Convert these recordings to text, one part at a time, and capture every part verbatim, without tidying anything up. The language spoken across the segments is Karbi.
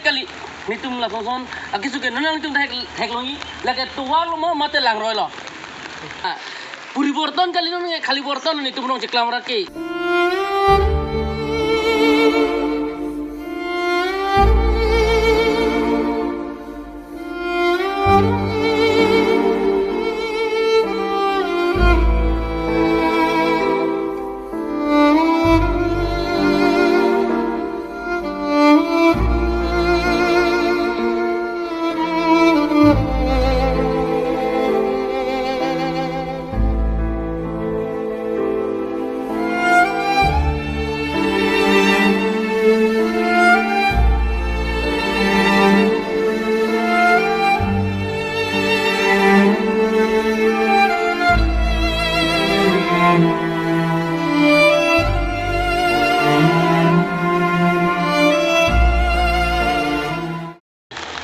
Kali, nelitum lason ason akesung ke non nelitum thek theklongji, lake tovar lo ma mate langroi lo. Ah, puriborton kali, non khali borton nelitum Rongcheklam arat ke.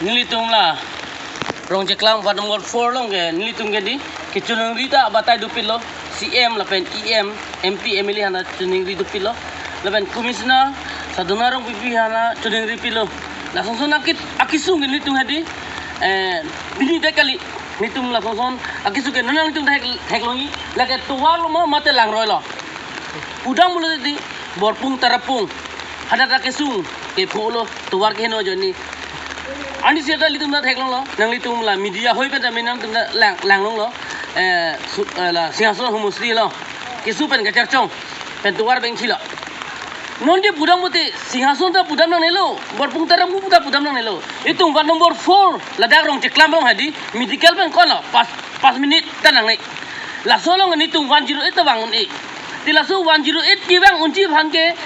Nelitum la Rongcheklam ward number four along ke nelitum ke di kechoningri ta batai dopiklo, C M lapen E M, M P, M L A aphan ta choningri dopiklo, lapen Commissioner Sadhana Rongpipi aphan ta choningri pilo. Lason ason akit akesung ke nelitum hadi, eh, pini dei kali, nelitum lason ason akesung ke non nelitum thek theklongji, lake tovar lo ma mate langroi lo. Pudam pulo di Borpung Tarapung hadak akesung ke phulo, tovar keheno ajoine. Ani seta nelitum ta theklonglo, nanglitum la media hoi pen ta menang tum ta lang langlonglo, eh, su- eh, la Singhason Homosti lo, keso pen kacharchong pen tovar bengchilo. Non di pudam pulote Singhason ta pudam nangnelo, Borpung Tarapung ta pudam nangnelo. Itum ward number four ladak Rongcheklam along hadi medical pen konlo, pas pas minute ta nangne. Laso along nelitum one zero eight ta vang un-e. Te laso one zero eight kevang unji aphan ke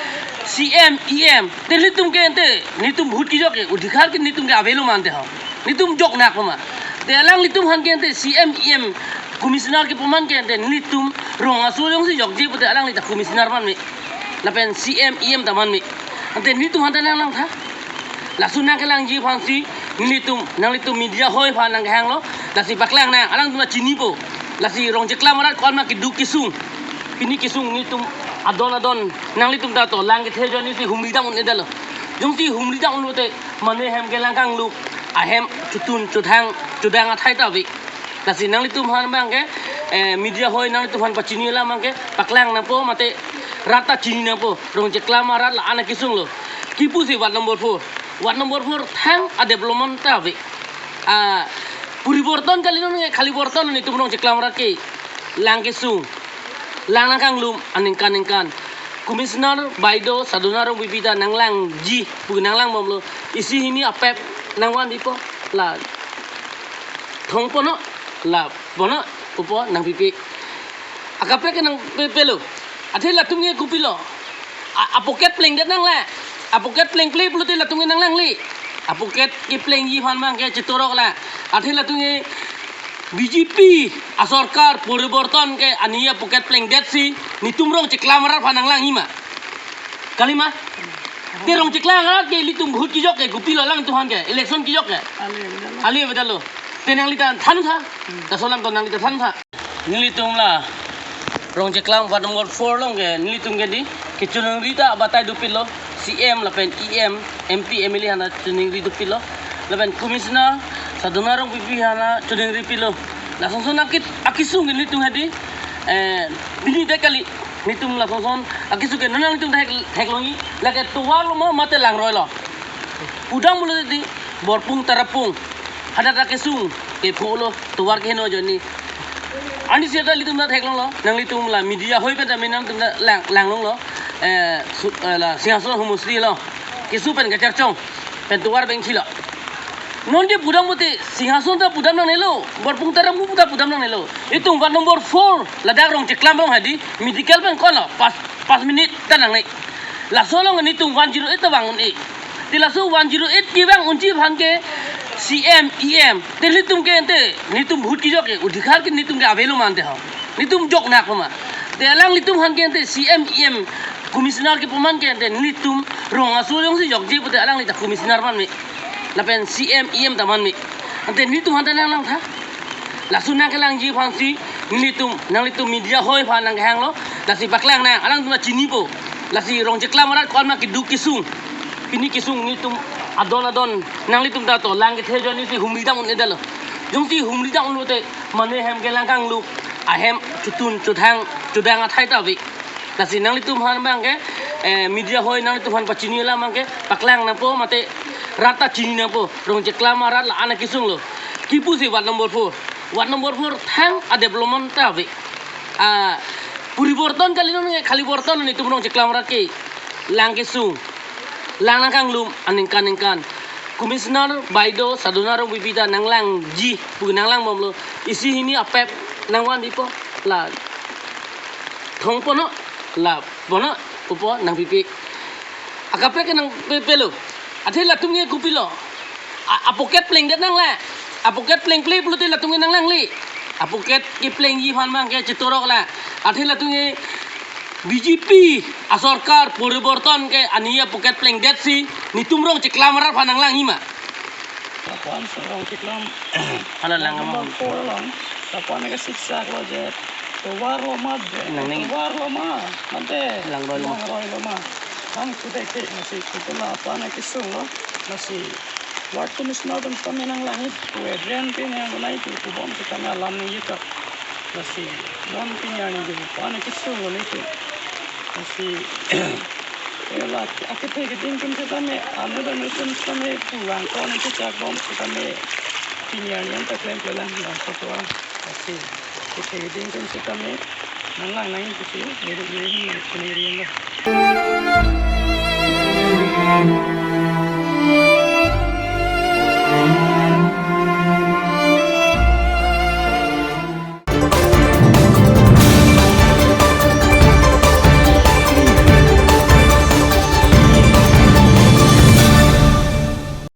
C M, E M, te nelitum ke ante nelitum vote kejok ke odhikar ke nelitum ke avelo ma ante ho. Nelitum joknaklo ma. Te alanglitum aphan ke ante C M, E M, Commissioner kepu aman ke ante nelitum rong aso jongsi jokji pute alangli ta Commissioner man me, lapen C M, E M ta man me. Ante nelitum aphan ta nanglangtha. Laso nangkelangji aphansi nelitum, nanglitum media hoi aphan nangkehanglo, lasi paklang nang, alangtum ta chinipo. Lasi Rongcheklam arat ko-an ma keduk kesung, pini kesung nelitum adon adon nanglitum ta to lang kethe ajoinesi humri dam un-edetlo. Jongsi humri dam unlote mane hem kelang kanglup, ahem chotun chothang chodang athai ta ave. Lasi nanglitum aphan abang ke, eh, media hoi nanglitum aphan pachini alam abang ke paklang nangpo mate rat ta chini nangpo, Rongcheklam arat la-an akesung lo. Kipu si ward number four. Ward number four thang a development ta ave. Ah, puriborton kali, non khali borton nelitum Rongcheklam arat ke lang kesung, lang nangkanglum aningkan ningkan. Commissioner baido Sadhana Rongpipi ta nanglangji pu nanglangbomlo. Isi hini apep nangvanpipo, la thongpono, la pono pupo nangpipe. Akaprek ke nangpepelo. Athe latum ke kopilo? A, a pocket plengdet nang la. A pocket plengple pulote latum ke nanglangle. A pocket keplengji aphan abang ke chetorok la. Athe latum ke B J P asorkar puriborton ke ani a pocket plengdetsi nelitum Rongcheklam arat aphan nanglangji ma? Kali ma? Te Rongcheklam arat ke ilitum vote kejok ke kopilo alangtum aphan ke, election kejok ke? Ale, ale. Ale, bedalo. Te nangli ta thantha. Hmm. Laso alam to nangli ta thantha. Nelitum la Rongcheklam ward number four along ke nelitum ke di kechoningri ta batai dopiklo, C M lapen E M, M P, M L A aphan ta choningri dopiklo, lapen Commissioner Sadhana Rongpipi aphan ta choningri pilo. Lason ason akit akesung ke nelitum hadi, eh, pini dei kali, nelitum lason ason akesung ke non nelitum thek theklongji, lake tovar lo ma mate langroi lo. Pudam pulote di Borpung Tarapung hadak akesung ke phulo, tovar keheno ajoine. Ani seta nelitum ta theklonglo, nanglitum la media hoi pen ta menang tum ta lang langlonglo, eh, su- eh, la Singhason Homosti lo, keso pen kacharchong pen tovar bengchilo. Non di pudam pulote Singhason ta pudam nangnelo, Borpung Tarapung ta pudam nangnelo. Itum ward number four ladak Rongcheklam along hadi medical pen konlo, pas pas minute ta nangne. Laso along nelitum one zero eight ta vang un-e. Te laso one zero eight kevang unji aphan ke C M, E M, te nelitum ke ante nelitum vote kejok ke odhikar ke nelitum ke avelo ma ante ho. Nelitum joknaklo ma. Te alanglitum aphan ke ante C M, E M, Commissioner kepu aman ke ante nelitum rong aso jongsi jokji pute alangli ta Commissioner man me, lapen C M, E M ta man me. Ante nelitum aphan ta nanglangtha. Laso nangkelangji aphansi nelitum, nanglitum media hoi aphan nangkehanglo, lasi paklang nang, alangtum ta chinipo. Lasi Rongcheklam arat ko-an ma keduk kesung, pini kesung nelitum Adon adon nanglitum ta to lang kethe ajoine si humri dam un-edetlo. Jongsi humri dam unlote mane hem kelang kanglup, ahem chotun chodang chodang athai ta ave. Lasi nanglitum aphan abangke, eh, media hoi nanglitum aphan pachini alam abangke paklang nangpo mate rat ta chini nangpo. Rongcheklam arat la-an akesung lo. Kipu si ward number four. Ward number four thang a-development ta ave. Ah, poriborton kali, non ke khali borton netum Rongcheklam arat ke lang kesung, lang nangkanglum aningkan ningkan. Commissioner baido Sadhana Rongpipi ta nanglangji pu nanglangbomlo. Isi hini apep nangvanpipo, la thongponnon, la ponnon pupo nangpipe. Akaprek ke nangpepelo. Athe latum ke kopilo? A, a-pocket plengdet nanglang. A-pocket plengple pulote latum ke nanglangle. A-pocket keplengji aphan abangke chetorok lang. Athe latum ke B J P asorkar poriborton ke ani a-pocket plengdet si netum Rongcheklam arat aphan nanglangji ma? Lapuan si Rongcheklam. Hala lang ward number four along. Lapuan ke siksak lo je. Tovar lo ma je. Nang ning. Tovar lo ma. Mate. Langroi lo ma. Langroi lo ma. Nang sudah ke masih kita lapuan ke sung lo. Masih ward commissioner atum kami nanglangji. Kue drain pen yang nai tu kubom kita alam ni itu. Masih non pinya ni je. Lapuan ke sung lo ni tu. Masih. Ela, akethe keding atum setame, anu dan atum setame, pulang kon kechak bom setame, pini arni an ta klem klelang, bang kotoa, lasi, akethe keding atum setame, nanglang nang isi, mirik mirik, mirik mirik.